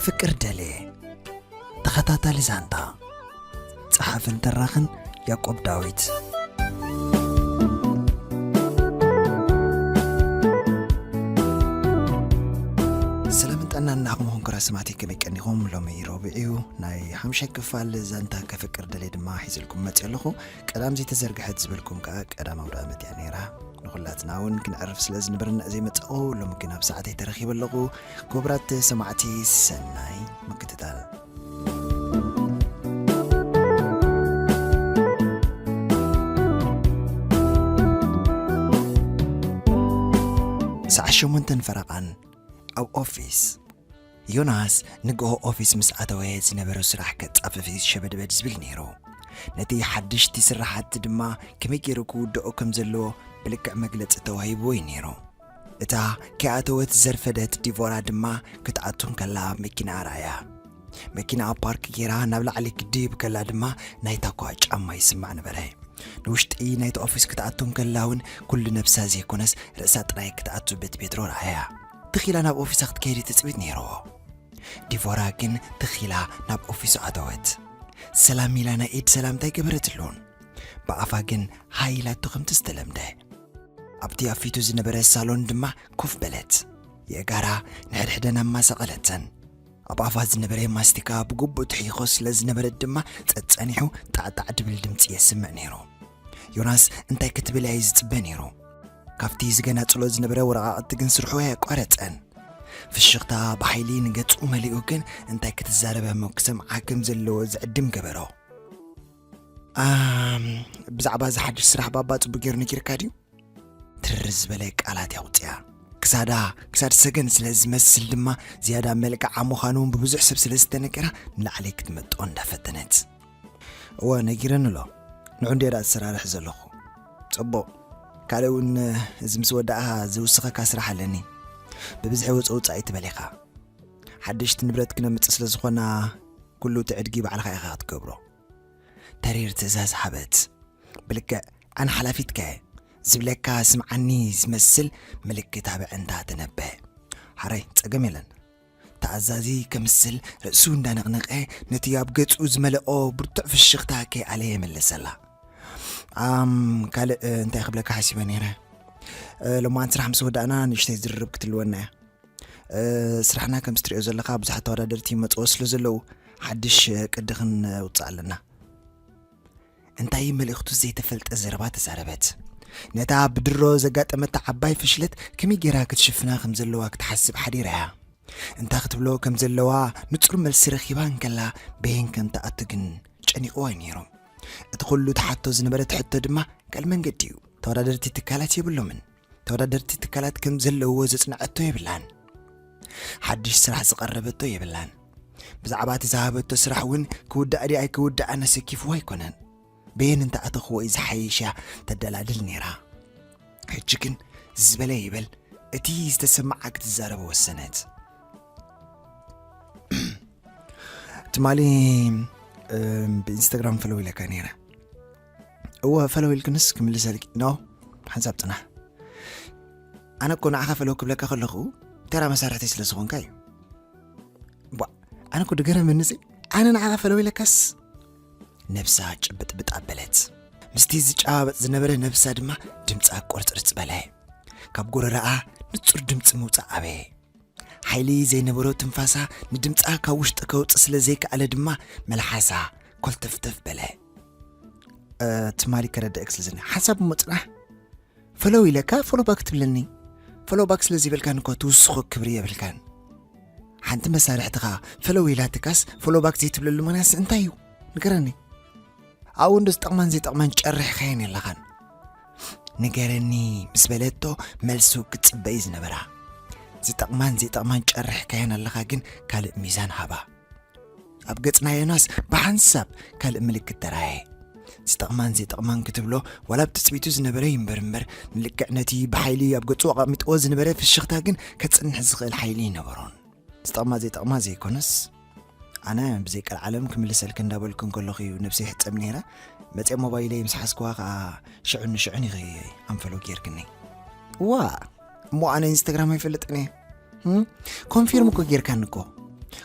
ፍቅር ደሌ። ተኸታታሊ ዛንታ። ጸሓፍን ተራኽን ያዕቆብ ዳዊት። ሰላምን ጥዕናን ንዓኹም ይኹን ክቡራት ሰማዕቲ፣ ከመይ ቀኒኹም? ሎሚ ረቡዕ እዩ፣ ናይ ሓሙሻይ ክፋል ዛንታ ከፍቅር ደሌ ድማ ሒዘልኩም መጺእ ኣለኹ። ቀዳም ዘይተዘርግሐት ዝበልኩም ከኣ ቀዳም ኣውደ ኣመት እያ ነይራ። ንኹላትና እውን ክንዕርፍ ስለ ዝነበረና ዘይመጻኹ፣ ሎሚ ግን ኣብ ሰዓተይ ተረኺበ ኣለኹ። ክቡራት ሰማዕቲ፣ ሰናይ ምክትታል። ሰዓት ሸሞንተን ፈረቓን ኣብ ኦፊስ። ዮናስ ንግሆ ኦፊስ ምስ ኣተወ ዝነበሮ ስራሕ ከጻፍፍ እዩ ሸበድበድ ዝብል ነይሩ። ነቲ ሓድሽቲ ስራሓት ድማ ከመይ ገይሩ ክውድኦ ከም ዘለዎ ብልክዕ መግለጺ ተዋሂብዎ እዩ ነይሩ። እታ ከይኣተወት ዘርፈደት ዲቮራ ድማ ክትኣቱ እንከላ መኪና ኣርኣያ። መኪና ኣብ ፓርክ ገይራ ናብ ላዕሊ ክድይብ ከላ ድማ ናይ ታኳ ጫማ ይስማዕ ነበረ። ንውሽጢ ናይቲ ኦፊስ ክትኣቱ እንከላ እውን ኩሉ ነብሳ ዘይኮነስ ርእሳ ጥራይ ክትኣቱ በቲ ቤትሮ ረኣያ። ትኺላ ናብ ኦፊሳ ክትከይድ ትጽቢት ነይርዎ። ዲቮራ ግን ትኺላ ናብ ኦፊሱ ኣተወት። ሰላም ኢላ ናይ ኢድ ሰላምታ ኣይገበረትሉን። ብኣፋ ግን ሃይ ኢላቶ ከምቲ ዝተለምደ። ኣብቲ ኣብ ፊቱ ዝነበረ ሳሎን ድማ ኮፍ በለት። የእጋራ ንሕድሕደን ኣማሳቐለተን። ኣብ ኣፋ ዝነበረ ማስቲካ ብግቡእ ትሕይኾ ስለ ዝነበረት ድማ ጸጸኒሑ ጣዕጣዕ ድብል ድምጺ የስምዕ ነይሩ። ዮናስ እንታይ ክትብል እያ ዝጽበ ነይሩ? ካብቲ ዝገናጽሎ ዝነበረ ወረቓቕቲ ግን ስርሑ ኣየቋረጸን። ፍሽኽታ ብሓይሊ ንገጹ መሊኡ ግን እንታይ ክትዛረብ እሞ ክሰምዓ ከም ዘለዎ ዝዕድም ገበሮ። ኣም፣ ብዛዕባ እዚ ሓድሽ ስራሕ ባባ ጽቡቅ ገይሩ ነጊርካ ድዩ? ትርር ዝበለ ቃላት የውጽያ። ክሳዳ፣ ክሳድ ሰገን ስለ ዝመስል ድማ ዝያዳ መልክዓ ምዃኑ እውን ብብዙሕ ሰብ ስለ ዝተነገራ ንላዕሊ ክትመጦ እንዳፈተነት። እወ፣ ነጊረኒ ኣሎ። ንዑ እንድየ ደኣ ዝሰራርሕ ዘለኹ። ጽቡቕ። ካልእ እውን እዚ ምስ ወዳእኻ ዝውስኸካ ስራሕ ኣለኒ። ብብዝሒ ወጽእ ውጻእ ኣይትበል ኢኻ። ሓደሽቲ ንብረት ክነምጽእ ስለ ዝኾና ኩሉ እቲ ዕድጊ ባዕልኻ ኢኻ ክትገብሮ። ተሪር ትእዛዝ ሃበት። ብልክዕ ኣነ ሓላፊትከ ዝብለካ ስምዓኒ ዝመስል ምልክት ኣብ ኣዕንታ ተነበ። ሓራይ ጸገም የለን። ተኣዛዚ ከምስል ርእሱ እንዳነቕነቐ ነቲ ኣብ ገጹ ዝመልኦ ብርቱዕ ፍሽኽታ ከይኣለየ መለሰላ። ኣም፣ ካልእ፣ እ፣ እንታይ ክብለካ ሓሲበ ነይረ? እ፣ ሎማዓንቲ ስራሕ ምስ ወዳእና ንእሽተይ ዝርርብ ክትልወና እያ። እ፣ ስራሕና ከም እትሪኦ ዘለኻ ብዙሓት ተወዳደርቲ ይመጽዎ ስለ ዘለዉ ሓድሽ፣ እ፣ ቅዲ ክንውጽእ ኣለና። እንታይ መልእኽቱ ዘይተፈልጠ ዘረባ ተዛረበት። ነታ ብድሮ ዘጋጠመታ ዓባይ ፍሽለት ከመይ ጌራ ክትሽፍና ከም ዘለዋ ክትሓስብ ሓዲራ እያ። እንታይ ክትብሎ ከም ዘለዋ ንጹር መልሲ ረኺባ እንከላ በየን ከም ትኣቱ ግን ጨኒቕዋ እዩ ነይሩ። እቲ ኩሉ ትሓቶ ዝነበረት ሕቶ ድማ ካልእ መንገዲ እዩ። ተወዳደርቲ ትካላት የብሎምን። ተወዳደርቲ ትካላት ከም ዘለውዎ ዘጽንዐቶ የብላን። ሓድሽ ስራሕ ዝቐረበቶ የብላን። ብዛዕባ እቲ ዝሃበቶ ስራሕ እውን ክውዳእ ድዩ ኣይክውዳእን ኣሰኪፍዎ ኣይኮነን። በየን እንተ ኣተኽዎ እዩ ዝሓይሽ እያ ተደላድል ነይራ። ሕጂ ግን ዝበለ ይበል እቲ ዝተሰምዓ ክትዛረብ ወሰነት። ትማሊ፣ እም፣ ብኢንስታግራም ፈለው ኢለካ ነይረ። እወ፣ ፈለው ኢልክንስ ክምልሰልኪ። ኖ፣ ሓንሳብ ጽናሕ። ኣነ እኮ ንዓኻ ፈለው ክብለካ ከለኹ ተራ መሳርሕተይ ስለ ዝኾንካ እዩ። ቧ፣ ኣነ እኮ ድገረመኒ እዚ። ኣነ ንዓኻ ፈለው ኢለካስ? ነብሳ ጭብጥብጥ ኣበለት። ምስቲ ዝጨባበጥ ዝነበረ ነብሳ ድማ ድምጻ ቁርጽርጽ በለ። ካብ ጎረረኣ ንጹር ድምጺ ምውጻእ ኣበየ። ሓይሊ ዘይነበሮ ትንፋሳ ንድምጻ ካብ ውሽጢ ከውጽእ ስለ ዘይከኣለ ድማ መልሓሳ ኮልተፍተፍ በለ። እ፣ ትማሊ ከረድእክ ስለ ዝነ ሓንሳብ እሞ ጽናሕ። ፈለው ኢለካ ፎሎ ባክ ትብለኒ። ፎሎ ባክ ስለ ዘይበልካኒ እኮ ትውስኾ ክብሪ የብልካን። ሓንቲ መሳርሕትኻ ፈለው ኢላትካስ ፎሎ ባክ ዘይትብለሉ ምኽንያትስ እንታይ እዩ? ንገረኒ። ኣብኡ እንዶ ዝጠቕማን ዘይጠቕማን ጨሪሕካየን የለኻን። ንገረኒ ምስ በለቶ መልሱ ክትጽበ እዩ ዝነበራ። ዝጠቕማን ዘይጠቕማን ጨሪሕካየን ኣለኻ ግን ካልእ ሚዛን ሃባ። ኣብ ገጽ ናይ ዮናስ ብሓንሳብ ካልእ ምልክት ተራእየ። ዝጠቕማን ዘይጠቕማን ክትብሎ ዋላ ኣብ ትጽቢቱ ዝነበረ እዩ እምበር እምበር ንልክዕ ነቲ ብሓይሊ ኣብ ገጹ ኣቐሚጥዎ ዝነበረ ፍሽኽታ ግን ከጽንሕ ዝኽእል ሓይሊ ኣይነበሮን። ዝጠቕማ ዘይጠቕማ ዘይኮነስ፣ ኣነ ብዘይ ቀልዓለም ክምልሰልኪ እንዳበልኩ እንከለኹ እዩ ነብሰይ ይሕጸብ ነይረ። መጽየ ሞባይለይ ምስ ሓዝክዋ ከኣ ሽዑ ንሽዑ ኢኺ ኣንፈሎ ጌርክኒ። ዋ፣ እሞ ኣነ ኢንስታግራም ኣይፈልጥን እየ። ህም? ኮንፊርም እኮ ጌርካኒ እኮ።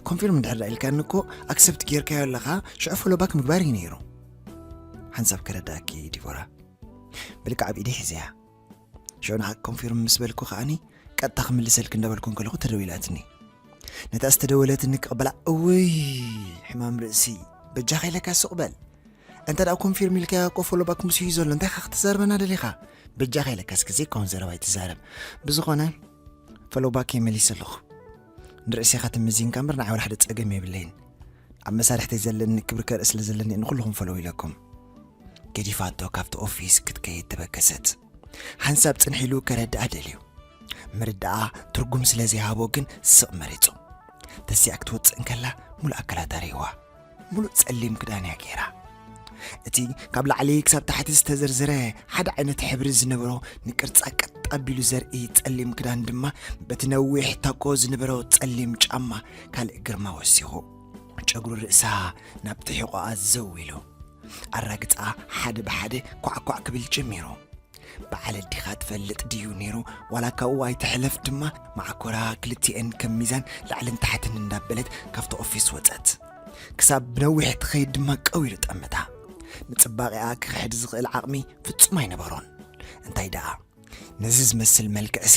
ኮንፊርም እንድሕር ኢልካኒ እኮ ኣክሰፕት ጌርካዮ ኣለኻ፣ ሽዑ ፎሎ ባክ ምግባር እዩ ነይሩ። ሓንሳብ ከረዳእኪ ዲቦራ፣ ብልክዕ ኣብ ኢደይ ሒዘያ። ሽዑ ንዓ ኮንፊርም ምስ በልኩ ከኣኒ ቀጥታ ክምልሰልኪ እንዳበልኩ እንከለኹ ተደዊላትኒ። ነታ ዝተደወለትኒ ክቕበላ፣ እውይ ሕማም ርእሲ፣ በጃኻ ኢለካ ሱቕ በል። እንተ ደኣ ኮንፊርም ኢልካዮ እኮ ፎሎ ባክ ምስ እዩ ዘሎ፣ እንታይ ኢኻ ክትዛረበና ደሊኻ? በጃኻ ኢለካ እስኪ ዘይከውን ዘረባ ኣይትዛረብ። ብዝኾነ ፎሎ ባክ መሊሰ ኣለኹ። ንርእስኻ ትምዚንካ እምበር ንዓይ ወላ ሓደ ጸገም የብለይን። ኣብ መሳርሕተይ ዘለኒ ክብሪ ከርኢ ስለ ዘለኒ ንኹልኹም ፎሎ ኢለኩም። ገዲፋቶ ካብቲ ኦፊስ ክትከይድ ተበገሰት። ሓንሳብ ጽንሕ ኢሉ ከረድኣ ደልዩ። ምርድኣ ትርጉም ስለ ዘይሃቦ ግን ስቕ መሪጹ። ተሲኣ ክትወጽእ እንከላ ሙሉእ ኣካላታ ርእይዋ። ሙሉእ ጸሊም ክዳን እያ ገይራ። እቲ ካብ ላዕሊ ክሳብ ታሕቲ ዝተዘርዘረ ሓደ ዓይነት ሕብሪ ዝነበሮ ንቅርጻ ቀጥ ኣቢሉ ዘርኢ ጸሊም ክዳን ድማ በቲ ነዊሕ ታኮ ዝነበሮ ጸሊም ጫማ ካልእ ግርማ ወሲኹ። ጨጉሪ ርእሳ ናብቲ ሕቖኣ ዘው ኢሉ ኣራግጻ ሓደ ብሓደ ኳዕኳዕ ክብል ጀሚሩ። በዓል ኣዲኻ ትፈልጥ ድዩ ነይሩ? ዋላ ካብኡ ኣይትሕለፍ ድማ መዓኮራ ክልቲኤን ከም ሚዛን ላዕልን ታሕትን እንዳበለት ካብቲ ኦፊስ ወጸት። ክሳብ ብነዊሕ ትኸይድ ድማ ቀው ኢሉ ጠመታ። ንጽባቐኣ ክኽሕድ ዝኽእል ዓቕሚ ፍጹም ኣይነበሮን። እንታይ ደኣ ነዚ ዝመስል መልክዕሲ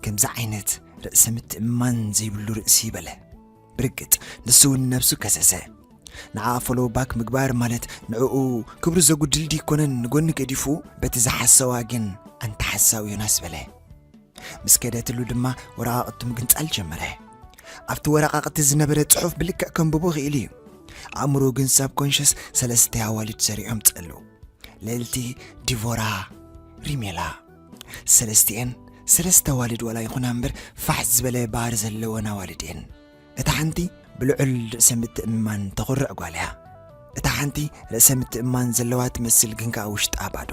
ከምዚ ዓይነት ርእሰ ምትእምማን ዘይብሉ ርእሲ በለ። ብርግጽ ንሱ እውን ነብሱ ከሰሰ። ንዓ ፎሎ ባክ ምግባር ማለት ንዕኡ ክብሩ ዘጉድል ድይኮነን ንጎኒ ገዲፉ በቲ ዝሓሰዋ ግን ኣንታ ሓሳዊ ዮናስ በለ። ምስ ከደትሉ ድማ ወረቓቕቱ ምግንጻል ጀመረ። ኣብቲ ወረቓቕቲ ዝነበረ ጽሑፍ ብልክዕ ከንብቦ ክኢሉ እዩ። ኣእምሮ ግን ሳብ ኮንሸስ ሰለስተ ኣዋልድ ሰሪዖም ጸሉ። ልዕልቲ ዲቮራ ሪሜላ። ሰለስቲኤን ሰለስተ ኣዋልድ ዋላ ይኹና እምበር ፋሕ ዝበለ ባህሪ ዘለወን ኣዋልድ እየን። እታ ሓንቲ ብልዑል ርእሰ ምትእምማን ተኹርዕ ጓል እያ። እታ ሓንቲ ርእሰ ምትእምማን ዘለዋ ትመስል ግን ከኣ ውሽጣ ባዶ።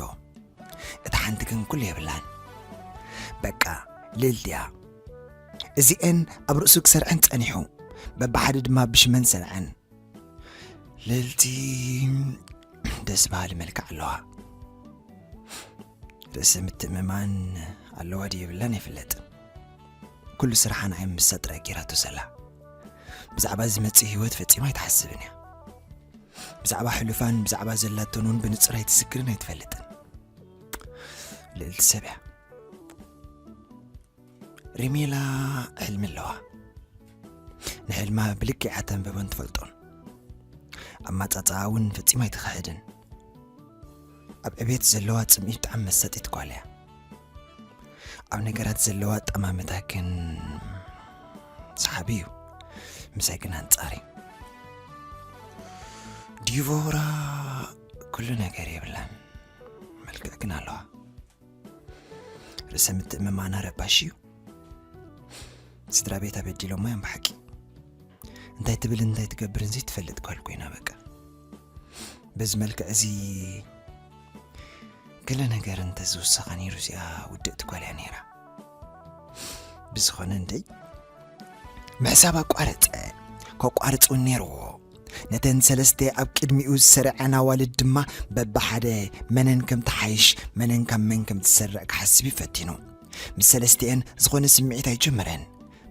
እታ ሓንቲ ግን ኩሉ የብላን። በቃ ልዕልቲ እያ። እዚኤን ኣብ ርእሱ ክሰርዐን ጸኒሑ በብሓደ ድማ ብሽመን ሰንዐን። ልዕልቲ ደስ በሃሊ መልክዕ ኣለዋ። ርእሰ ምትእምማን ኣለዋ ድዩ የብላን ኣይፍለጥን። ኩሉ ስርሓ ንዓይ ምሳ ጥራይ ገይራቶ ዘላ። ብዛዕባ ዝመጽእ ህይወት ፈጺማ ኣይትሓስብን እያ። ብዛዕባ ሕሉፋን ብዛዕባ ዘላቶን እውን ብንጹር ኣይትዝክርን ኣይትፈልጥን። ልዕልቲ ሰብ እያ። ሪሜላ ሕልሚ ኣለዋ። ንሕልማ ብልክዕ እያ ተንብቦን ትፈልጦን። ኣማጻጽኣ እውን ፈጺማ ኣይትኽሕድን። ኣብ ዕቤት ዘለዋ ጽምኢ ብጣዕሚ መሳጢት ጓል እያ። ኣብ ነገራት ዘለዋ ኣጠማምታ ግን ሰሓቢ እዩ። ምሳይ ግን ኣንጻር እዩ። ዲቮራ ኩሉ ነገር የብላን፣ መልክዕ ግን ኣለዋ። ርእሰ ምትእምማና ረባሺ እዩ። ስድራ ቤታ በዲሎማ እዮም ብሓቂ። እንታይ ትብልን እንታይ ትገብርን ዘይትፈልጥ ጓል ኮይና በቃ። በዚ መልክዕ እዚ ገለ ነገር እንተዝውሰኻ ነይሩ እዚኣ ውድእቲ ጓል እያ ነይራ። ብዝኾነ እንደይ ምሕሳብ ኣቋረጸ። ከቋርጽ እውን ነይርዎ። ነተን ሰለስተ ኣብ ቅድሚኡ ዝሰርዐን ኣዋልድ ድማ በብሓደ መነን ከም ትሓይሽ፣ መነን ካብ መን ከም ትሰርዕ ክሓስብ እዩ ፈቲኑ። ምስ ሰለስቲኤን ዝኾነ ስምዒት ኣይጀመረን።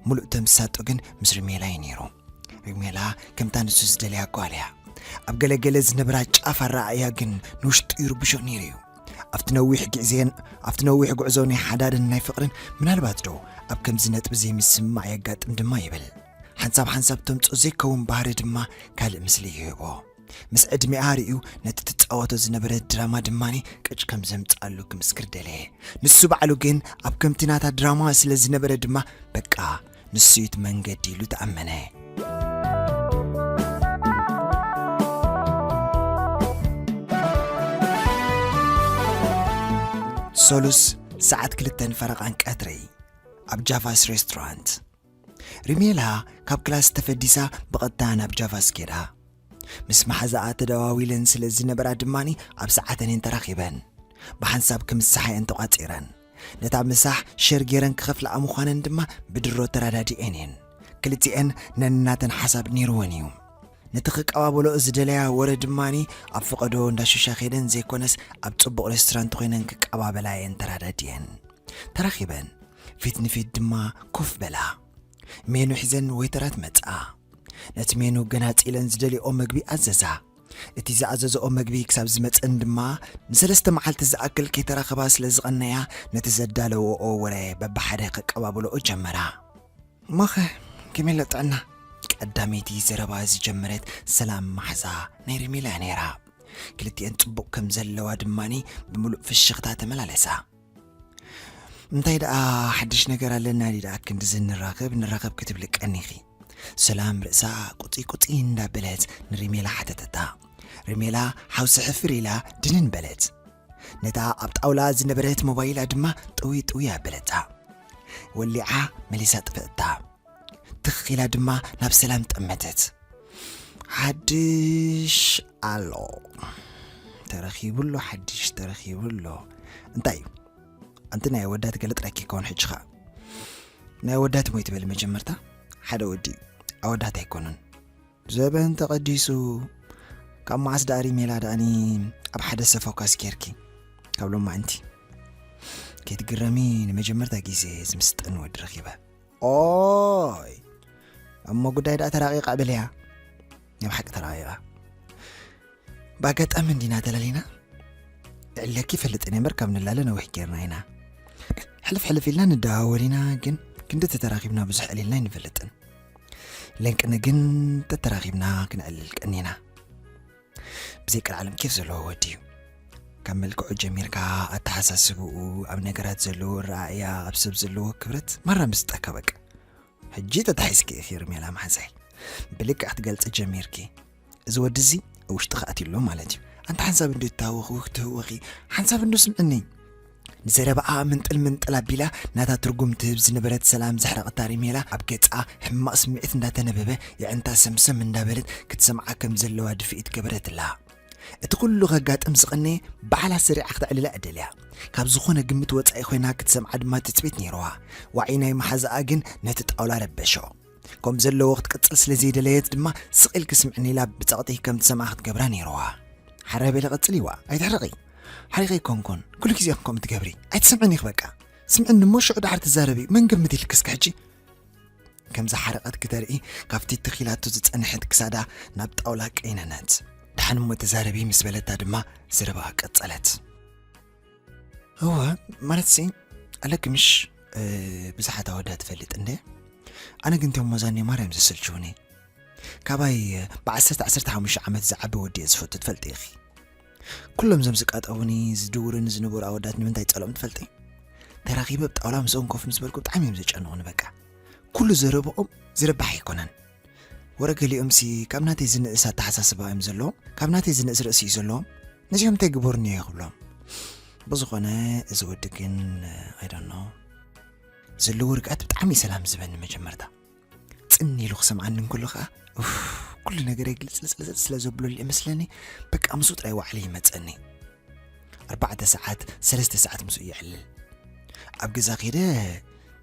ሙሉእ ተምሳጦ ግን ምስ ሪሜላ እዩ ነይሩ። ሪሜላ ከምታ ንሱ ዝደልያ ጓል እያ። ኣብ ገለገለ ዝነበራ ጫፍ ኣረኣእያ ግን ንውሽጡ ይርብሾ ነይሩ እዩ። ኣብቲ ነዊሕ ግዕዜን ኣብቲ ነዊሕ ጉዕዞ ናይ ሓዳርን ናይ ፍቕርን ምናልባት ዶ ኣብ ከምዚ ነጥቢ ዘይምስምማዕ የጋጥም ድማ ይብል። ሓንሳብ ሓንሳብ ተምጾ ዘይከውን ባህሪ ድማ ካልእ ምስሊ ይህቦ። ምስ ዕድሚኣ ርእዩ ነቲ ትጻወቶ ዝነበረት ድራማ ድማኒ ቅጭ ከም ዘምጽኣሉ ክምስክር ደለየ። ንሱ ባዕሉ ግን ኣብ ከምቲ ናታ ድራማ ስለ ዝነበረ ድማ በቃ ንሱ እዩ እቲ መንገዲ ኢሉ ተኣመነ። ሰሉስ ሰዓት ክልተን ፈረቓን ቀትሪ ኣብ ጃቫስ ሬስቶራንት። ሪሜላ ካብ ክላስ ተፈዲሳ ብቐጥታ ናብ ጃቫስ ኬዳ። ምስ መሓዛኣ ተደዋዊለን ስለ ዝነበራ ድማኒ ኣብ ሰዓተን እየን ተራኺበን። ብሓንሳብ ክምስሓ እየን ተቋጺረን። ነታ ምሳሕ ሸር ገይረን ክኸፍልኣ ምዃነን ድማ ብድሮ ተረዳዲኤን እየን። ክልቲኤን ነናተን ሓሳብ ነይርወን እዩ። ነቲ ክቀባበሎ ዝደለያ ወረ ድማኒ ኣብ ፈቐዶ እንዳሹሻ ከይደን ዘይኮነስ ኣብ ጽቡቕ ሬስቶራንት ኮይነን ክቀባበላ እየን ተረዳዲኤን። ተራኺበን ፊት ንፊት ድማ ኮፍ በላ። ሜኑ ሒዘን ዌይተራት መጽኣ። ነቲ ሜኑ ገናጺለን ዝደልይኦ መግቢ ኣዘዛ። እቲ ዝኣዘዝኦ መግቢ ክሳብ ዝመጸን ድማ ንሰለስተ መዓልቲ ዝኣክል ከይተራኸባ ስለ ዝቐነያ፣ ነቲ ዘዳለወኦ ወረ በብሓደ ከቀባብልኦ ጀመራ። "እሞኸ ከመይ ኣሎ ጥዕና?" ቀዳመይቲ ዘረባ ዝጀመረት ሰላም ማሕዛ ናይ ሪሜላ እያ ነይራ። ክልቲኤን ጽቡቕ ከም ዘለዋ ድማኒ ብምሉእ ፍሽኽታ ተመላለሳ። "እንታይ ደኣ ሓድሽ ነገር ኣለና ድዩ ደኣ ክንድዚ ንራኸብ ንራኸብ ክትብሊ ቀኒኺ?" ሰላም ርእሳ ቁጺ ቁጺ እንዳበለት ንሪሜላ ሓተተታ። ሪሜላ ሓውሲ ሕፍር ኢላ ድንን በለት። ነታ ኣብ ጣውላ ዝነበረት ሞባይላ ድማ ጥውይ ጥውይ ኣበለታ። ወሊዓ መሊሳ ጥፍእታ። ትኽ ኢላ ድማ ናብ ሰላም ጠመተት። "ሓድሽ ኣሎ፣ ተረኺቡ ኣሎ፣ ሓድሽ ተረኺቡ ኣሎ። እንታይ እዩ? ኣንቲ ናይ ኣወዳት ገለ ጥራይ ከይከውን ሕጂ ኸኣ ናይ ኣወዳት ሞይ ትበሊ መጀመርታ? ሓደ ወዲ ኣወዳት ኣይኮኑን። ዘበን ተቐዲሱ። ካብ መዓስ ደኣ ሪሜላ ደኣኒ ኣብ ሓደ ሰብ ፎካስ ጌርኪ? ካብ ሎማዕንቲ። ከይትግረሚ ንመጀመርታ ግዜ ዝምስጠኒ ወዲ ረኺበ። ኦይ፣ እሞ ጉዳይ ደኣ ተራቒቓ በልያ። ናይ ብሓቂ ተራቒቓ። ብኣጋጣሚ እንዲና ተላሊና? ይዕለኪ ይፈልጥን እየ እምበር ካብ ንላለ ነዊሕ ጌርና ኢና። ሕልፍ ሕልፍ ኢልና ንደዋወል ኢና፣ ግን ክንዲ ተተራኺብና ብዙሕ ዕሊልና ኣይንፈልጥን። ለንቅነ ግን ተተራኺብና ክንዕልል ቀኒና። ብዘይ ቀልዓለም ኬፍ ዘለዎ ወዲ እዩ። ካብ መልክዑ ጀሚርካ ኣተሓሳስብኡ፣ ኣብ ነገራት ዘለዎ ኣረኣእያ፣ ኣብ ሰብ ዘለዎ ክብረት ማራ ምስጠካ በቃ። ሕጂ ተታሒዝኪ ኢኺ ርሜላ መሓዛይ። ብልክዕ ክትገልጺ ጀሚርኪ። እዚ ወዲ እዚ ኣብ ውሽጥኺ ኣትዩ ኣሎ ማለት እዩ። ኣንቲ ሓንሳብ እንዶ ይታወኺ ክትህወኺ፣ ሓንሳብ እንዶ ስምዕኒ። ንዘረባኣ ምንጥል ምንጥል ኣቢላ ናታ ትርጉም ትህብ ዝነበረት ሰላም ዘሕረቐታ ሪሜላ ኣብ ገጻ ሕማቕ ስምዒት እንዳተነበበ የዕንታ ሰምሰም እንዳበለት ክትሰምዓ ከም ዘለዋ ድፍኢት ገበረትላ። እቲ ኩሉ ከጋጥም ዝቐነየ ባዕላ ሰሪዓ ክተዕልላ እደልያ። ካብ ዝኾነ ግምት ወጻኢ ኮይና ክትሰምዓ ድማ ትጽቢት ነይርዋ። ዋዒ ናይ መሓዛኣ ግን ነቲ ጣውላ ረበሾ። ከም ዘለዎ ክትቅጽል ስለ ዘይደለየት ድማ ስቕ ኢልኪ ስምዕኒ ኢላ ብጸቕጢ ከም ትሰምዓ ክትገብራ ነይርዋ። ሓራይ በሊ ቀጽልዋ፣ ኣይትሕረቒ። ሓሪቐ ኣይኮንኩን፣ ኩሉ ግዜ ኢኺ ከምኡ ትገብሪ። ኣይትሰምዕን ኢኺ በቃ። ስምዕኒ እሞ ሽዑ ደሓር ትዛረቢ፣ መን ገምት ኢልኪ እስከ ሕጂ? ከም ዝሓረቐት ክተርኢ ካብቲ ትኺላቶ ዝጸንሐት ክሳዳ ናብ ጣውላ ቀይነነት። ደሓን እሞ ተዛረቢ ምስ በለታ ድማ ዘረባኣ ቀጸለት። እወ፣ ማለትሲ ኣለኪ ምሽ፣ እ፣ ብዙሓት ኣወዳት እፈልጥ እንደ። ኣነ ግን እቶም ሞዛኒ ማርያም ዘሰልችውኒ። ካባይ ብዓሰርተ ዓሰርተ ሓሙሽተ ዓመት ዝዓቢ ወዲ እየ ዝፈቱ ትፈልጢ ኢኺ። ኩሎም እዞም ዝቃጠቡኒ ዝድውሩኒ ዝነበሩ ኣወዳት ንምንታይ ጸልኦም ትፈልጢ? ተራኺበ ኣብ ጣውላ ምስኦም ኮፍ ምስ በልኩ ብጣዕሚ እዮም ዘጨንቑኒ በቃ። ኩሉ ዘረብኦም ዝርባሕ ኣይኮነን። ወረ ገሊኦምሲ ካብ ናተይ ዝንእስ ኣተሓሳስባ እዮም ዘለዎም፣ ካብ ናተይ ዝንእስ ርእሲ እዩ ዘለዎም። ነዚኦም እንታይ ግበሩኒ እየ ክብሎም? ብዝኾነ እዚ ወዲ ግን፣ I don't know፣ ዘለዎ ርግኣት ብጣዕሚ እዩ ሰላም ዝህበኒ። መጀመርታ ጽን ኢሉ ክሰምዓኒ እንከሎ ከኣ፣ ኡፍ፣ ኩሉ ነገረይ ግልጽልጽልጽ ስለ ዘብለሉ ይመስለኒ፣ በቃ ምስኡ ጥራይ ዋዕሊ ይመጸኒ። ኣርባዕተ ሰዓት፣ ሰለስተ ሰዓት ምስኡ የዕልል። ኣብ ገዛ ከይደ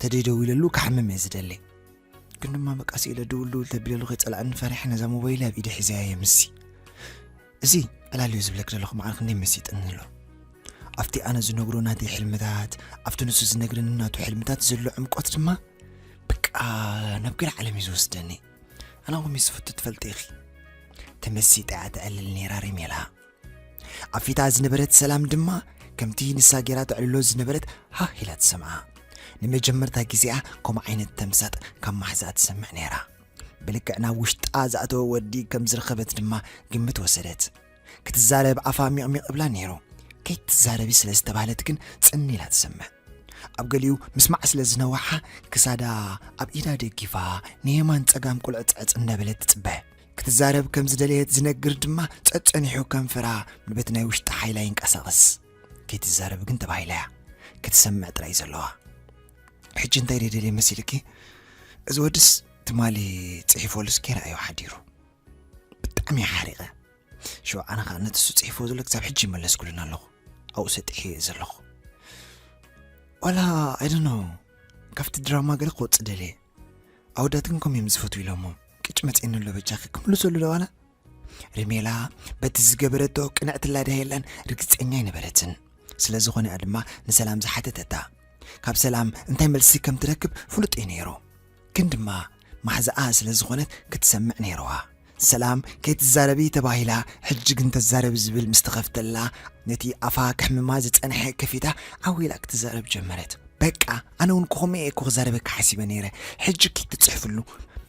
ተደይደዊለሉ ክሓምም እየ ዝደሊ። ግን ድማ በቃ ስኢለ ድውል ድውል ተቢለሉ ከይጸላእኒ ፈሪሐ ነዛ ሞባይል ኣብ ኢደ ሒዘያ እየ ምስሲ። እዚ ዕላልዮ ዝብለክ ዘለኹ መዓልክ እንደ መሲጥኒ ኣሎ። ኣብቲ ኣነ ዝነግሮ ናተይ ሕልምታት፣ ኣብቲ ንሱ ዝነግረኒ ናቱ ሕልምታት ዘሎ ዕምቆት ድማ በቃ ናብ ገለ ዓለም እዩ ዝወስደኒ። ኣነ ከምኡ ዝፈቱ ትፈልጢ ኢኺ። ተመሲጠ እያ ተዕልል ነይራ ሪሜላ። ኣብ ፊታ ዝነበረት ሰላም ድማ ከምቲ ንሳ ጌራ ተዕልሎ ዝነበረት ሃህ ኢላ ትሰምዓ። ንመጀመርታ ግዜኣ ከምኡ ዓይነት ተምሳጥ ካብ ማሕዛኣ ትሰምዕ ነይራ። ብልክዕ ናብ ውሽጣ ዝኣተወ ወዲ ከም ዝረኸበት ድማ ግምት ወሰደት። ክትዛረብ ኣፋ ሚቕሚቕ እብላ ነይሩ። ከይትዛረቢ ስለ ዝተባህለት ግን ጽን ኢላ ትሰምዕ። ኣብ ገሊኡ ምስማዕ ስለ ዝነዋሓ ክሳዳ ኣብ ኢዳ ደጊፋ ንየማን ጸጋም ቁልዕጽዕጽ እንዳበለት ትጽበ። ክትዛረብ ከም ዝደለየት ዝነግር ድማ ጸጸኒሑ ከንፈራ ንበት ናይ ውሽጢ ሓይላ ይንቀሳቐስ። ከይትዛረብ ግን ተባሂላ እያ። ክትሰምዕ ጥራይ ዘለዋ። ሕጂ እንታይ ደደልየ መሲልኪ? እዚ ወድስ ትማሊ ጽሒፎሉስ ከይረኣዮ ሓዲሩ። ብጣዕሚ እየ ሓሪቐ። ሽዑ ኣነ ኸኣ ነቲ እሱ ጽሒፎ ዘሎ ክሳብ ሕጂ ይመለስኩሉን ኣለኹ። ኣብኡ ሰጢሐ እየ ዘለኹ። ዋላ፣ I don't know፣ ካብቲ ድራማ ገለ ክወጽእ ደልየ። ኣወዳት ግን ከምኡ እዮም ዝፈትዉ ኢሎሞ። ቅጭ መጽኤኒ ኣሎ በጃኺ ክምልሰሉ ዶ ዋላ? ሪሜላ በቲ ዝገበረቶ ቅንዕትላ ድያ የላን ርግጸኛ ኣይነበረትን። ስለ ዝኾነ እያ ድማ ንሰላም ዝሓተተታ። ካብ ሰላም እንታይ መልሲ ከም ትረክብ ፍሉጥ እዩ ነይሩ። ግን ድማ ማሕዛኣ ስለ ዝኾነት ክትሰምዕ ነይርዋ። ሰላም ከይትዛረቢ ተባሂላ፣ ሕጂ ግን ተዛረቢ ዝብል ምስ ተኸፍተላ፣ ነቲ ኣፋ ከሕምማ ዝጸንሐ ከፊታ ዓው ኢላ ክትዛረብ ጀመረት። በቃ፣ ኣነ እውን ክኸምኡ እየ እኮ ክዛረበኪ ሓሲበ ነይረ። ሕጂ ከይትጽሕፍሉ፣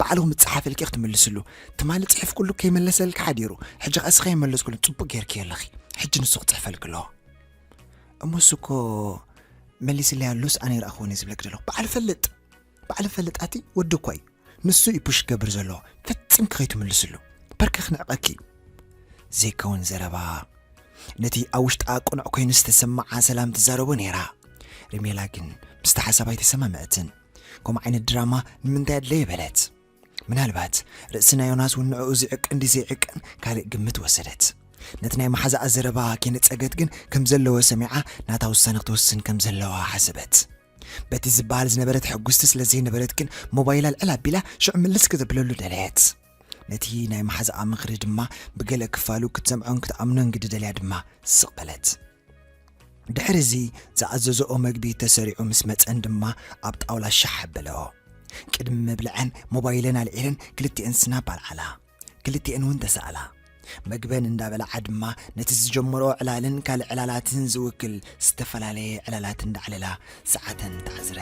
ባዕልኹም ዝጸሓፈልኪ ክትምልስሉ። ትማሊ ጽሒፍኩሉ ከይመለሰልኪ ሓዲሩ፣ ሕጂ ኸኣ እስኺ ከይመለስኩሉ ጽቡቕ ጌርኪ ኣለኺ። ሕጂ ንሱ ክጽሕፈልኪ ኣለዎ። እሞ እሱ እኮ መሊስለይ ኣሉስ ኣነ ይረኣኽዎ ነይ ዝብለኪ ዘለኹ። በዓል ፈልጥ፣ በዓል ፈልጥ ኣቲ ወዲ እኮ እዩ። ንሱ እዩ ፑሽ ክገብር ዘለዎ። ፈጺምኪ ከይትምልስሉ። በርከ ክንዕቐኪ። ዘይከውን ዘረባ። ነቲ ኣብ ውሽጣ ቅኑዕ ኮይኑ ዝተሰማዓ ሰላም ትዛረቦ ነይራ። ሪሜላ ግን ምስቲ ሓሳብ ኣይተሰማምዐትን። ከምኡ ዓይነት ድራማ ንምንታይ ኣድለየ በለት። ምናልባት ርእሲ ናይ ዮናስ እውን ንዕኡ ዝዕቅን ድዩ ዘይዕቅን ካልእ ግምት ወሰደት። ነቲ ናይ መሓዛኣ ዘረባ ከይነጸገት ግን ከም ዘለዎ ሰሚዓ ናታ ውሳነ ክትወስን ከም ዘለዋ ሓሰበት። በቲ ዝበሃል ዝነበረት ሕጉስቲ ስለ ዘይነበረት ግን ሞባይላ ልዕል ኣቢላ ሽዑ ምልስ ክተብለሉ ደለየት። ነቲ ናይ መሓዛኣ ምኽሪ ድማ ብገለ ክፋሉ ክትሰምዖን ክትኣምኖን ግዲ ደልያ ድማ ስቕ በለት። ድሕሪ እዚ ዝኣዘዝኦ መግቢ ተሰሪዑ ምስ መጸን ድማ ኣብ ጣውላ ሻሕ ኣበለኦ። ቅድሚ ምብልዐን ሞባይለን ኣልዒለን ክልቲኤን ስናፕ ኣልዓላ። ክልቲኤን እውን ተሳእላ። መግበን እንዳበልዓ ድማ ነቲ ዝጀመሮ ዕላልን ካልእ ዕላላትን ዝውክል ዝተፈላለየ ዕላላት እንዳዕለላ ሰዓተን ተዓዝረ።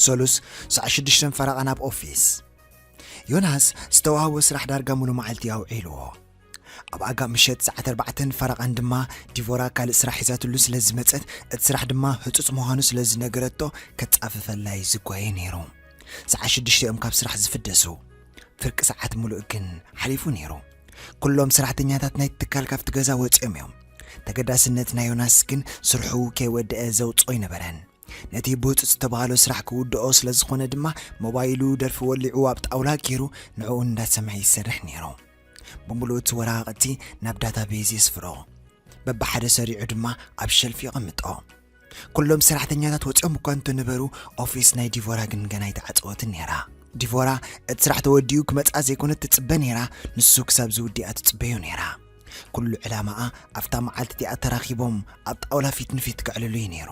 ሰሉስ ሰዓት ሽዱሽተ ፈረቓ ናብ ኦፊስ። ዮናስ ዝተዋህቦ ስራሕ ዳርጋ ሙሉ መዓልቲ ኣውዒልዎ። ኣብ ኣጋ ምሸት ሰዓት ኣርባዕተ ፈረቓን ድማ ዲቮራ ካልእ ስራሕ ሒዛትሉ ስለ ዝመጸት፣ እቲ ስራሕ ድማ ህጹጽ ምዃኑ ስለ ዝነገረቶ፣ ከጻፍፈላ እዩ ዝጓየ ነይሩ። ሰዓት ሽዱሽተ እዮም ካብ ስራሕ ዝፍደሱ። ፍርቂ ሰዓት ሙሉእ ግን ሓሊፉ ነይሩ። ኩሎም ሰራሕተኛታት ናይቲ ትካል ካብቲ ገዛ ወጺኦም እዮም። ተገዳስነት ናይ ዮናስ ግን ስርሑ ከይወደአ ዘውጽኦ ኣይነበረን። ነቲ ብህጹጽ ዝተባህሎ ስራሕ ክውድኦ ስለ ዝኾነ ድማ፣ ሞባይሉ ደርፊ ወሊዑ ኣብ ጣውላ ገይሩ ንዕኡ እንዳሰምዐ ይሰርሕ ነይሩ። ብምሉእ እቲ ወረቓቕቲ ናብ ዳታቤዝ የስፍሮ። በብሓደ ሰሪዑ ድማ ኣብ ሸልፍ የቐምጦ። ኩሎም ሰራሕተኛታት ወጺኦም እኳ እንተነበሩ፣ ኦፊስ ናይ ዲቮራ ግን ገና ኣይተዓጸወትን ነይራ። ዲቮራ እቲ ስራሕ ተወዲኡ ክመጽኣ ዘይኮነት ትጽበ ነይራ፣ ንሱ ክሳብ ዝውድኣ ትጽበዮ ነይራ። ኩሉ ዕላማኣ ኣብታ መዓልቲ እቲኣ ተራኺቦም ኣብ ጣውላ ፊት ንፊት ከዕልሉ እዩ ነይሩ።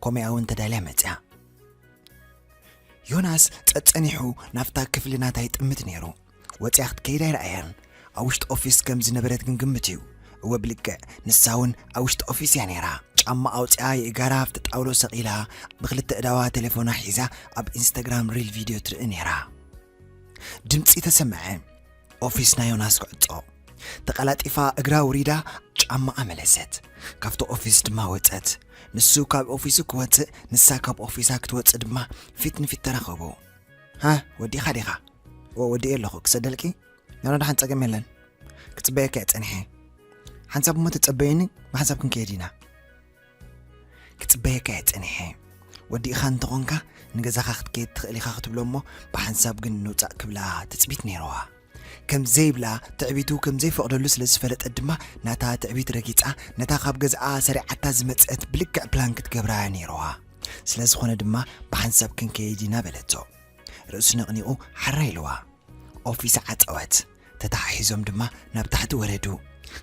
ኮሜኣ እውን ተዳልያ መጽያ። ዮናስ ጸጸኒሑ ናብታ ክፍሊ ናታ ይጥምት ነይሩ። ወጺኣ ክትከይድ ኣይረኣያን። ኣብ ውሽጢ ኦፊስ ከም ዝነበረት ግን ግምት እዩ። እወ ብልክዕ፣ ንሳ እውን ኣብ ውሽጢ ኦፊስ እያ ነይራ። ጫማ ኣውጺኣ የእጋራ ኣብቲ ጣውሎ ሰቒላ፣ ብክልተ እዳዋ ቴሌፎና ሒዛ ኣብ ኢንስታግራም ሪል ቪድዮ ትርኢ ነይራ። ድምጺ ተሰምዐ። ኦፊስ ናይ ዮናስ ክዕጾ። ተቐላጢፋ እግራ ውሪዳ ጫማኣ መለሰት። ካብቲ ኦፊስ ድማ ወጸት። ንሱ ካብ ኦፊሱ ክወጽእ፣ ንሳ ካብ ኦፊሳ ክትወጽእ ድማ ፊት ንፊት ተራኸቡ። ሃ፣ ወዲእኻ ዲኻ? እወ፣ ወዲኤ ኣለኹ። ክሰደልኪ? ኖኖ፣ ደሓን፣ ጸገም የለን። ክጽበየካ እየ ጸኒሐ። ሓንሳብ እሞ ተጸበየኒ፣ ብሓንሳብ ክንከይድ ኢና። ክጽበየካ እየ ጸኒሐ። ወዲእኻ እንተኾንካ፣ ንገዛኻ ክትከይድ ትኽእል ኢኻ ክትብሎ እሞ፣ ብሓንሳብ ግን ንውጻእ ክብላ ትጽቢት ነይርዋ። ከም ዘይብላ፣ ትዕቢቱ ከም ዘይፈቕደሉ ስለ ዝፈለጠት ድማ፣ ናታ ትዕቢት ረጊጻ፣ ነታ ካብ ገዛኣ ሰሪዓታ ዝመጸት ብልክዕ ፕላን ክትገብራ ነይርዋ። ስለ ዝኾነ ድማ፣ ብሓንሳብ ክንከይድ ኢና በለቶ። ርእሱ ነቕኒቑ ሓራ ኢልዋ። ኦፊስ ዓጸወት። ተተሓሒዞም ድማ ናብ ታሕቲ ወረዱ።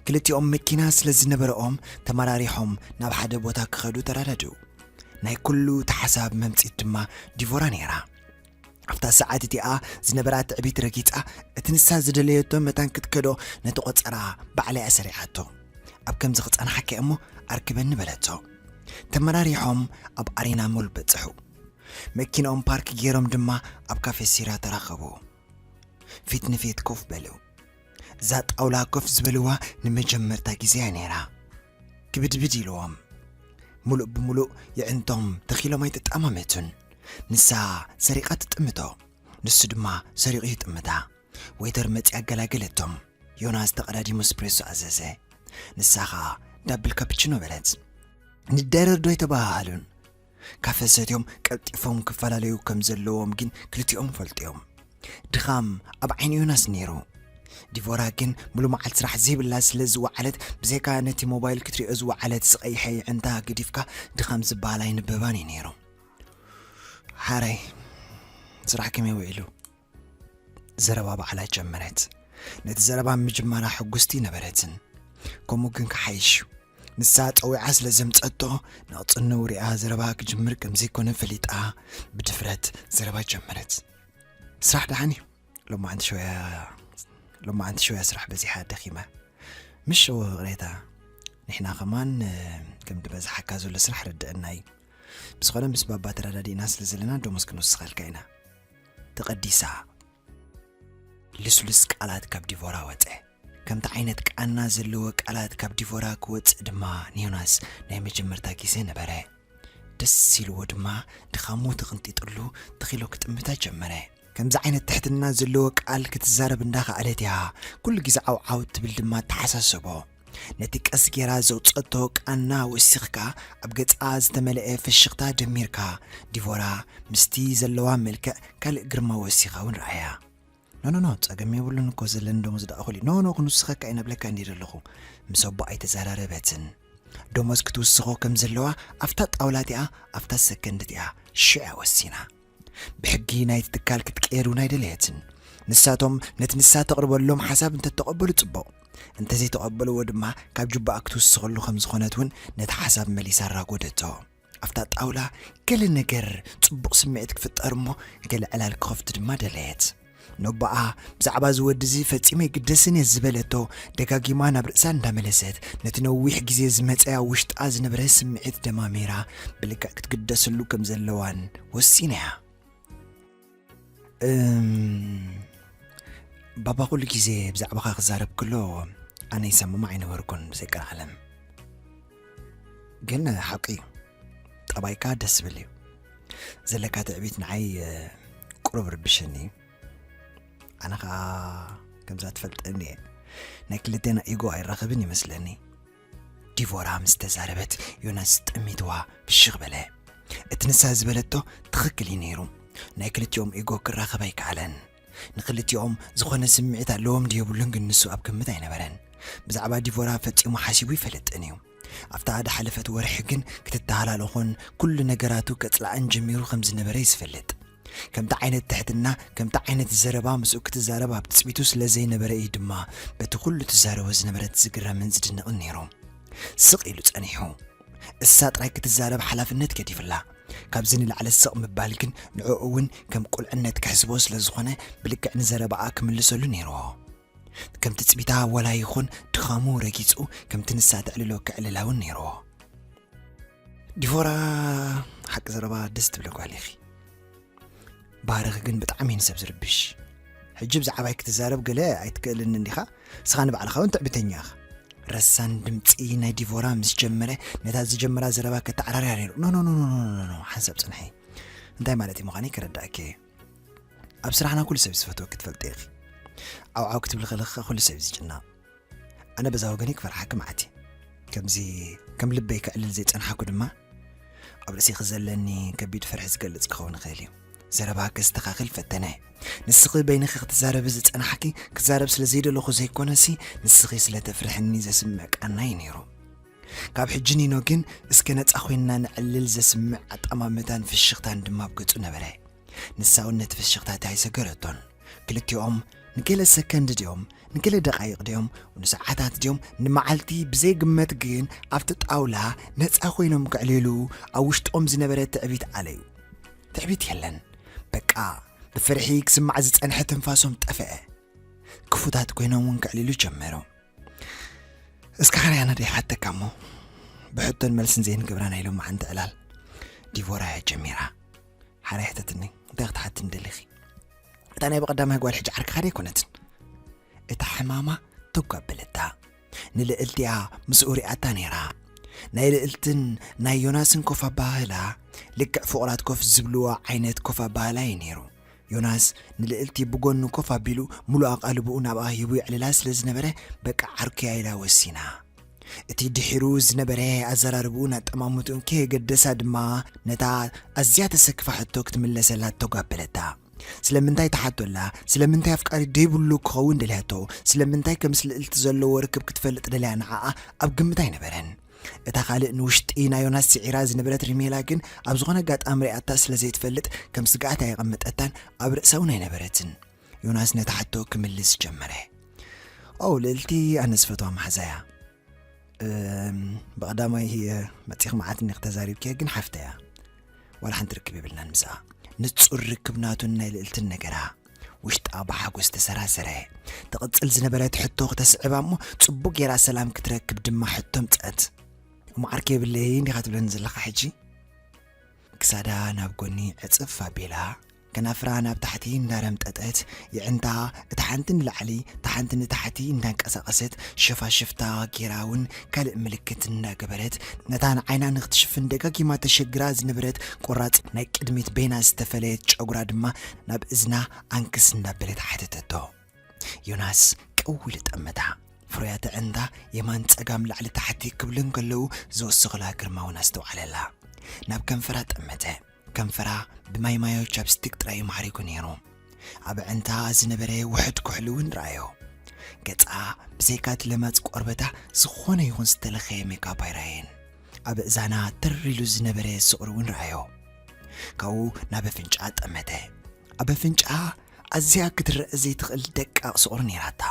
ክልቲኦም መኪና ስለ ዝነበረኦም፣ ተመራሪሖም ናብ ሓደ ቦታ ክኸዱ ተራደዱ። ናይ ኩሉ ተሓሳብ መምጺት ድማ ዲቮራ ነይራ። ኣብታ ሰዓት እቲኣ ዝነበራ ትዕቢት ረጊጻ፣ እቲ ንሳ ዝደለየቶ መታን ክትከዶ ነቲ ቆጸራ ባዕላ እያ ሰሪዓቶ። ኣብ ከምዚ ክጸንሓካ እየ እሞ ኣርክበኒ በለቶ። ተመራሪሖም ኣብ ኣሪና ሞል በጽሑ። መኪንኦም ፓርክ ገይሮም ድማ ኣብ ካፌ ሲራ ተራኸቡ። ፊት ንፊት ኮፍ በሉ። እዛ ጣውላ ኮፍ ዝበልዋ ንመጀመርታ ግዜ እያ ነይራ። ክብድብድ ኢልዎም። ሙሉእ ብሙሉእ የዕንቶም ተኺሎም ኣይተጠማመቱን። ንሳ ሰሪቓ ትጥምቶ፣ ንሱ ድማ ሰሪቑ ይጥምታ። ዌይተር መጺኣ ኣገላገለቶም። ዮናስ ተቐዳዲሙ ስፕሬሶ ኣዘዘ። ንሳ ኸኣ ዳብል ካፕቺኖ በለት። ንደረር ዶ ኣይተበሃሃሉን? ካፈ ሰትዮም ቀልጢፎም ክፈላለዩ ከም ዘለዎም ግን ክልቲኦም ፈልጡ እዮም። ድኻም ኣብ ዓይኒ ዮናስ ነይሩ። ዲቮራ ግን ሙሉ መዓልቲ ስራሕ ዘይብላ ስለ ዝወዓለት፣ ብዘይካ ነቲ ሞባይል ክትሪኦ ዝወዓለት ዝቐይሐ የዕንታ ገዲፍካ ድኻም ዝበሃል ኣይንበባን እዩ ነይሩ። ሓራይ፣ ስራሕ ከመይ ውዒሉ? ዘረባ ባዕላ ጀመረት። ነቲ ዘረባ ምጅማራ ሕጉስቲ ነበረትን። ከምኡ ግን ክሓይሽ እዩ። ንሳ ጸዊዓ ስለ ዘምጸቶ፣ ንቕጽንው ሪኣ ዘረባ ክጅምር ከም ዘይኮነ ፈሊጣ፣ ብድፍረት ዘረባ ጀመረት። ስራሕ ደሓን እዩ። ሎማዓንቲ ሸውያ፣ ሎማዓንቲ ሸውያ ስራሕ በዚሓ ደኺመ። ምሽ ይቕሬታ፣ ንሕና ከማን፣ እ፣ ከም ዝበዝሓካ ዘሎ ስራሕ ርድእና እዩ። ብዝኾነ ምስ ባባ ተረዳዲእና ስለ ዘለና ደሞዝ ክንውስኸልካ ኢና። ተቐዲሳ። ልስሉስ ቃላት ካብ ዲቮራ ወጸ። ከምቲ ዓይነት ቃና ዘለዎ ቃላት ካብ ዲቮራ ክወጽእ ድማ ንዮናስ ናይ መጀመርታ ግዜ ነበረ። ደስ ኢልዎ ድማ ድኻሙ ተቕንጢጥሉ ትኽ ኢሉ ክጥምታ ጀመረ። ከምዚ ዓይነት ትሕትና ዘለዎ ቃል ክትዛረብ እንዳኸኣለት እያ ኩሉ ግዜ ዓውዓው ትብል ድማ ተሓሳሰቦ። ነቲ ቀስ ጌራ ዘውጸቶ ቃና ወሲኽካ ኣብ ገጻ ዝተመልአ ፍሽኽታ ደሚርካ ዲቮራ ምስቲ ዘለዋ መልክዕ ካልእ ግርማ ወሲኻ እውን ረኣያ። ኖ ኖ ኖ፣ ጸገም የብሉን እኮ፣ ዘለኒ ደሞዝ ደኣ እኹል እዩ። ኖ ኖ፣ ክንውስኸካ እየ ነብለካ እንዲየ ዘለኹ። ምስ ኣቦኣ ኣይተዘራረበትን። ደሞዝ ክትውስኾ ከም ዘለዋ ኣብታ ጣውላ እቲኣ ኣብታ ሰከንድ እቲኣ ሽዕ እያ ወሲና። ብሕጊ ናይቲ ትካል ክትቀየር እውን ኣይደለየትን። ንሳቶም ነቲ ንሳ ተቕርበሎም ሓሳብ እንተተቐበሉ ጽቡቕ፣ እንተዘይተቐበልዎ ድማ ካብ ጅባኣ ክትውስኸሉ ከም ዝኾነት እውን ነቲ ሓሳብ መሊሳ ኣራጎደቶ። ኣብታ ጣውላ ገለ ነገር ጽቡቕ ስምዒት ክፍጠር እሞ ገለ ዕላል ክኸፍት ድማ ደለየት። ነቦኣ ብዛዕባ እዚ ወዲ እዚ ፈጺመ ኣይግደስን እየ ዝበለቶ ደጋጊማ ናብ ርእሳ እንዳመለሰት ነቲ ነዊሕ ግዜ ዝመጸያ ውሽጣ ዝነበረ ስምዒት ደማሚራ ብልክዕ ክትግደሰሉ ከም ዘለዋን ወሲና እያ። እም፣ ባባ ኩሉ ግዜ ብዛዕባኻ ክዛረብ ከሎ ኣነ ይሰምም ኣይነበርኩን ብዘይ ቀልዓለም። ግን ሓቂ እዩ፣ ጠባይካ ደስ ዝብል እዩ። ዘለካ ትዕቢት ንዓይ፣ እ፣ ቁሩብ ርብሽኒ እዩ። ኣነ ኸኣ ከምዛ ትፈልጠኒ እየ፣ ናይ ክልቴና ኢጎ ኣይራኸብን ይመስለኒ። ዲቮራ ምስ ተዛረበት ዮናስ ጠሚትዋ ብሽኽ በለ። እቲ ንሳ ዝበለቶ ትኽክል እዩ ነይሩ። ናይ ክልቲኦም ኢጎ ክራኸብ ኣይከኣለን። ንክልቲኦም ዝኾነ ስምዒት ኣለዎም ድዩ የብሉን ግን ንሱ ኣብ ግምት ኣይነበረን። ብዛዕባ ዲቮራ ፈጺሙ ሓሲቡ ይፈልጥን እዩ። ኣብታ ዝሓለፈት ወርሒ ግን ክትተሃላለኾን ኩሉ ነገራቱ ከጽልኣን ጀሚሩ ከም ዝነበረ እዩ ዝፈልጥ። ከምቲ ዓይነት ትሕትና፣ ከምቲ ዓይነት ዘረባ ምስኡ ክትዛረብ ኣብ ትጽቢቱ ስለ ዘይነበረ እዩ ድማ በቲ ኩሉ ትዛረቦ ዝነበረት ዝግረምን ዝድነቕን ነይሩ። ስቕ ኢሉ ጸኒሑ። እሳ ጥራይ ክትዛረብ ሓላፍነት ገዲፍላ። ካብዚ ንላዕሊ ስቕ ምባል ግን ንዕኡ እውን ከም ቁልዕነት ክሕስቦ ስለ ዝኾነ ብልክዕ ንዘረባኣ ክምልሰሉ ነይርዎ። ከም ትጽቢታ ወላ ይኹን ድኻሙ ረጊጹ ከምቲ ንሳ ተዕልሎ ከዕልላ እውን ነይርዎ። ዲቮራ ሓቂ ዘረባ ደስ ትብለ ጓል ኢኺ። ባህርኺ ግን ብጣዕሚ እዩ ንሰብ ዝርብሽ። ሕጂ ብዛዕባይ ክትዛረብ ገለ ኣይትክእልን እንዲኻ? ንስኻ ንባዕልኻ እውን ትዕቢተኛ ኢኻ። ረሳን ድምጺ ናይ ዲቮራ ምስ ጀመረ ነታ ዝጀመራ ዘረባ ከተዓራርያ ነይሩ። ኖ ኖ ኖ ኖ ኖ ኖ ኖ፣ ሓንሳብ ጽንሒ። እንታይ ማለት እዩ ምዃነይ ክረዳእኪ እየ። ኣብ ስራሕና ኩሉ ሰብ ዝፈትወኪ ትፈልጢ ኢኺ። ዓው ዓው ክትብሊ ከለኺ ኩሉ ሰብ እዩ ዝጭነቕ። ኣነ በዛ ወገነይ ክፈርሓኪ መዓት እየ። ከምዚ ከም ልበይ ከዕልል ዘይጸንሓኩ ድማ ኣብ ርእሲኺ ዘለኒ ከቢድ ፍርሒ ዝገልጽ ክኸውን ይኽእል እዩ። ዘረባ ከስተኻኽል ፈተነ። ንስኺ በይንኺ ክትዛረቢ ዝጸናሕኪ ክዛረብ ስለ ዘይደለኹ ዘይኮነሲ ንስኺ ስለ ተፍርሕኒ ዘስምዕ ቃና እዩ ነይሩ። ካብ ሕጂ ኒኖ ግን እስከ ነጻ ኮይንና ንዕልል ዘስምዕ ኣጠማምታን ፍሽኽታን ድማ ኣብ ገጹ ነበረ። ንሳ እውን ነቲ ፍሽኽታ እቲ ኣይሰገረቶን። ክልቲኦም ንገለ ሰከንድ ድዮም ንገለ ደቓይቕ ድዮም ንሰዓታት ድዮም ንመዓልቲ ብዘይግመት ግን ኣብቲ ጣውላ ነጻ ኮይኖም ክዕልሉ ኣብ ውሽጦም ዝነበረ ትዕቢት ኣለዩ። ትዕቢት የለን። በቃ ብፍርሒ ክስማዕ ዝጸንሐ ትንፋሶም ጠፍአ። ክፉታት ኮይኖም እውን ክዕልሉ ጀመሩ። እስከ ሓርያና ደይሓተካ እሞ ብሕቶን መልስን ዘይንገብራ ናይ ሎማዓንቲ ዕላል ዲቮራ እያ ጀሚራ። ሓራይ ሕተትኒ፣ እንታይ ክትሓትኒ ደሊኺ? እታ ናይ ብቐዳማይ ጓል ሕጂ ዓርክኻ ደይኮነትን። እታ ሕማማ ተጓበለታ። ንልእልቲኣ ምስኡ ሪኣታ ነይራ። ናይ ልእልትን ናይ ዮናስን ኮፍ ኣባህላ ልክዕ ፍቑራት ኮፍ ዝብልዎ ዓይነት ኮፍ ኣባህላ እዩ ነይሩ። ዮናስ ንልእልቲ ብጎኑ ኮፍ ኣቢሉ ምሉእ ኣቓልቦኡ ናብኣ ሂቡ የዕልላ ስለ ዝነበረ በቃ ዓርኩያ ኢላ ወሲና። እቲ ድሒሩ ዝነበረ ኣዘራርብኡን ኣጠማምትኡን ከየገደሳ ድማ ነታ ኣዝያ ተሰክፋ ሕቶ ክትምለሰላ ተጓበለታ። ስለምንታይ ትሓቶ ኣላ? ስለምንታይ ኣፍቃሪ ደይብሉ ክኸውን ደልያቶ? ስለምንታይ ከም ስልእልቲ ዘለዎ ርክብ ክትፈልጥ ደልያ ንዓኣ ኣብ ግምት ኣይነበረን። እታ ካልእ ንውሽጢ ናይ ዮናስ ስዒራ ዝነበረት ሪሜላ ግን ኣብ ዝኾነ ኣጋጣሚ ሪኣታ ስለ ዘይትፈልጥ ከም ስግኣት ኣየቐመጠታን ኣብ ርእሳ እውን ኣይነበረትን። ዮናስ ነታ ሕቶ ክምልስ ጀመረ። "ኦ፣ ልእልቲ ኣነ ዝፈትዋ መሓዛ እያ። እም፣ ብቐዳማይ መጺኽ መዓት እንዲኽ ተዛሪብኪ፣ ግን ሓፍተ እያ። ዋላ ሓንቲ ርክብ የብልናን ምስኣ." ንጹር ርክብ ናቱን ናይ ልእልትን ነገራ። ውሽጣ ብሓጎስ ተሰራሰረ። ትቕጽል ዝነበረት ሕቶ ክተስዕባ እሞ ጽቡቕ ጌራ ሰላም ክትረክብ ድማ ሕቶ ምጸት። "እሞ ዓርኪ የብለይ እንዲኻ ትብለኒ ዘለኻ ሕጂ?" ክሳዳ ናብ ጎኒ ዕጽፍ ኣቢላ፣ ከናፍራ ናብ ታሕቲ እንዳረምጠጠት፣ የዕንታ እታ ሓንቲ ንላዕሊ እታ ሓንቲ ንታሕቲ እንዳንቀሳቐሰት፣ ሸፋሽፍታ ጌራ እውን ካልእ ምልክት እንዳገበረት፣ ነታ ንዓይና ንክትሽፍን ደጋጊማ ተሸግራ ዝነበረት ቆራጽ ናይ ቅድሚት በይና ዝተፈለየት ጨጉራ ድማ ናብ እዝና ኣንክስ እንዳበለት ሓተተቶ። ዮናስ ቀው ኢሉ ጠመታ። ፍሩያት ኣዕንታ የማን ጸጋም ላዕሊ ታሕቲ ክብሉ እንከለዉ ዝወሰኹላ ግርማ እውን ኣስተውዓለላ። ናብ ከንፈራ ጠመተ። ከንፈራ ብማይ ማዮ ቻፕስቲክ ጥራይ እዩ ማዕሪጉ ነይሩ። ኣብ ኣዕንታ ዝነበረ ውሑድ ኩሕሊ እውን ረኣዮ። ገጻ ብዘይካ እቲ ለማጽ ቆርበታ ዝኾነ ይኹን ዝተለኸየ ሜካፕ ኣይረኣየን። ኣብ እዛና ተር ኢሉ ዝነበረ ስቑሪ እውን ረኣዮ። ካብኡ ናብ ኣፍንጫኣ ጠመተ። ኣብ ኣፍንጫኣ ኣዝያ ክትረአ ዘይትኽእል ደቃቕ ስቑሪ ነይራታ።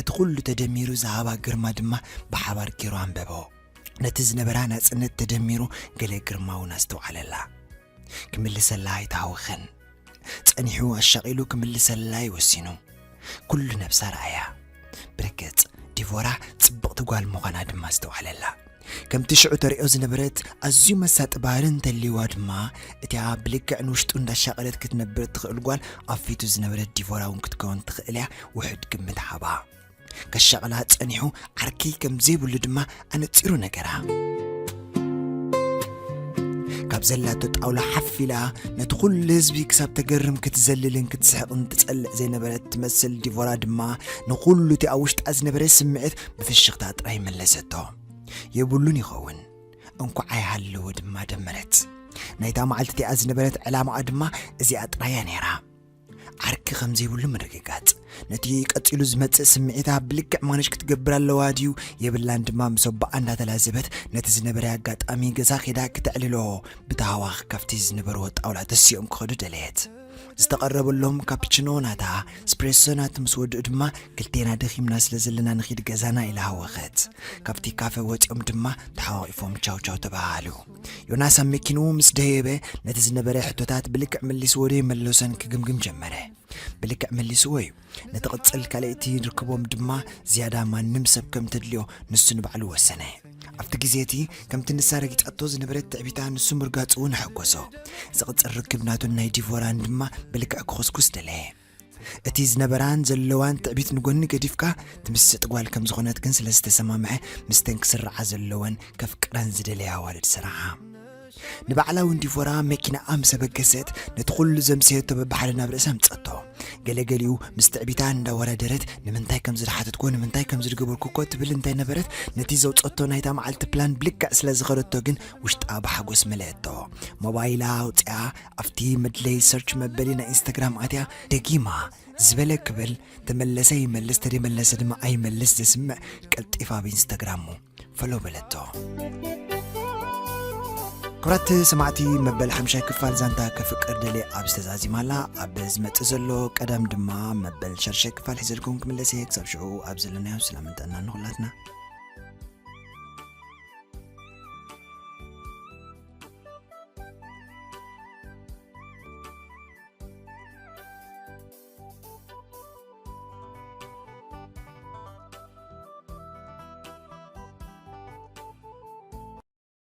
እቲ ኩሉ ተደሚሩ ዝሃባ ግርማ ድማ ብሓባር ገይሩ ኣንበቦ። ነቲ ዝነበራ ናጽነት ተደሚሩ ገለ ግርማ እውን ኣስተውዓለላ። ክምልሰላ ኣይተሃወኸን። ጸኒሑ ኣሻቒሉ ክምልሰላ እዩ ወሲኑ። ኩሉ ነብሳ ረኣያ። ብርግጽ ዲቮራ ጽብቕቲ ጓል ምዃና ድማ ኣስተውዓለላ። ከምቲ ሽዑ ተርእዮ ዝነበረት ኣዝዩ መሳጢ ባህሪ እንተልይዋ ድማ፣ እቲኣ ብልክዕ ንውሽጡ እንዳሻቐለት ክትነብር እትኽእል ጓል ኣብ ፊቱ ዝነበረት ዲቮራ እውን ክትከውን ትኽእል እያ ውሑድ ግምት ሃባ። ከሻቕላ ጸኒሑ ዓርኪ ከም ዘይብሉ ድማ ኣነጺሩ ነገራ። ካብ ዘላቶ ጣውላ ሓፍ ኢላ ነቲ ኩሉ ህዝቢ ክሳብ ተገርም ክትዘልልን ክትስሕቕን ትጸልእ ዘይነበረት ትመስል ዲቮራ ድማ ንኹሉ እቲ ኣብ ውሽጣ ዝነበረ ስምዒት ብፍሽኽታ ጥራይ መለሰቶ። የብሉን ይኸውን፣ እንኳዕ ኣይሃለወ ድማ ደመረት። ናይታ መዓልቲ እቲኣ ዝነበረት ዕላማኣ ድማ እዚኣ ጥራይ እያ ነይራ። ዓርኪ ከም ዘይብሉ ምርግጋጽ። ነቲ ቀጺሉ ዝመጽእ ስምዒታ ብልክዕ ማነጅ ክትገብር ኣለዋ ድዩ የብላን ድማ ምስ ኣቦኣ እንዳተላዘበት ነቲ ዝነበረ ኣጋጣሚ ገዛ ኸይዳ ክተዕልሎ ብታህዋኽ ካብቲ ዝነበርዎ ጣውላ ተሲኦም ክኸዱ ደለየት። ዝተቐረበሎም ካፕችኖ ናታ፣ ስፕሬሶ ናቱ ምስ ወድኡ ድማ ክልቴና ደኺምና ስለ ዘለና ንኺድ ገዛና ኢላ ሃወኸት። ካብቲ ካፈ ወጺኦም ድማ ተሓቋቒፎም ቻው ቻው ተባሃሉ። ዮናስ ኣብ መኪንኡ ምስ ደየበ ነቲ ዝነበረ ሕቶታት ብልክዕ መሊስዎ ዶ ይመለሶን ክግምግም ጀመረ። ብልክዕ መሊስዎ እዩ። ነቲ ቅጽል ካልኣይቲ ርክቦም ድማ ዝያዳ ማንም ሰብ ከም ተድልዮ ንሱ ንባዕሉ ወሰነ። ኣብቲ ግዜ እቲ ከምቲ ንሳ ረጊጻቶ ዝነበረት ትዕቢታ ንሱ ምርጋጹ እውን ኣሐጎሶ። ዝቕጽል ርክብ ናቱን ናይ ዲቮራን ድማ ብልክዕ ክኹስኩስ ደለየ። እቲ ዝነበራን ዘለዋን ትዕቢት ንጎኒ ገዲፍካ ትምስጥ ጓል ከም ዝኾነት ግን ስለ ዝተሰማምዐ ምስተን ክስርዓ ዘለወን ከፍቅረን ዝደለያ ኣዋልድ ሰራዓ። ንባዕላ እውን ዲቮራ መኪናኣ ምስ ኣበገሰት ነቲ ኩሉ ዘምሰየቶ በብሓደ ናብ ርእሳ ኣምጸቶ። ገለገሊኡ ምስ ትዕቢታ እንዳወዳደረት ንምንታይ ከም ዝደሓተትኮ ንምንታይ ከም ዝድገበርኩ እኮ ትብል እንታይ ነበረት ነቲ ዘውጸቶ ናይታ መዓልቲ ፕላን ብልክዕ ስለ ዝኸደቶ ግን ውሽጣ ብሓጎስ መለአቶ። ሞባይላ ኣውጺኣ ኣብቲ መድለይ ሰርች መበሊ ናይ ኢንስታግራም ኣትያ ደጊማ ዝበለ ክብል ተመለሰ ይመልስ ተደመለሰ ድማ ኣይመልስ ዘስምዕ ቀልጢፋ ኣብ ኢንስታግራሙ ፈሎ በለቶ። ክብራት ሰማዕቲ መበል ሓምሻይ ክፋል ዛንታ ከፍቅር ደልየ ኣብ ዝተዛዚማላ ኣብ ዝመጽእ ዘሎ ቀዳም ድማ መበል ሸርሻይ ክፋል ሒዘልኩም ክምለስ እየ። ክሳብ ሽዑ ኣብ ዘለናዮ ሰላምን ጥዕናን ንኹላትና።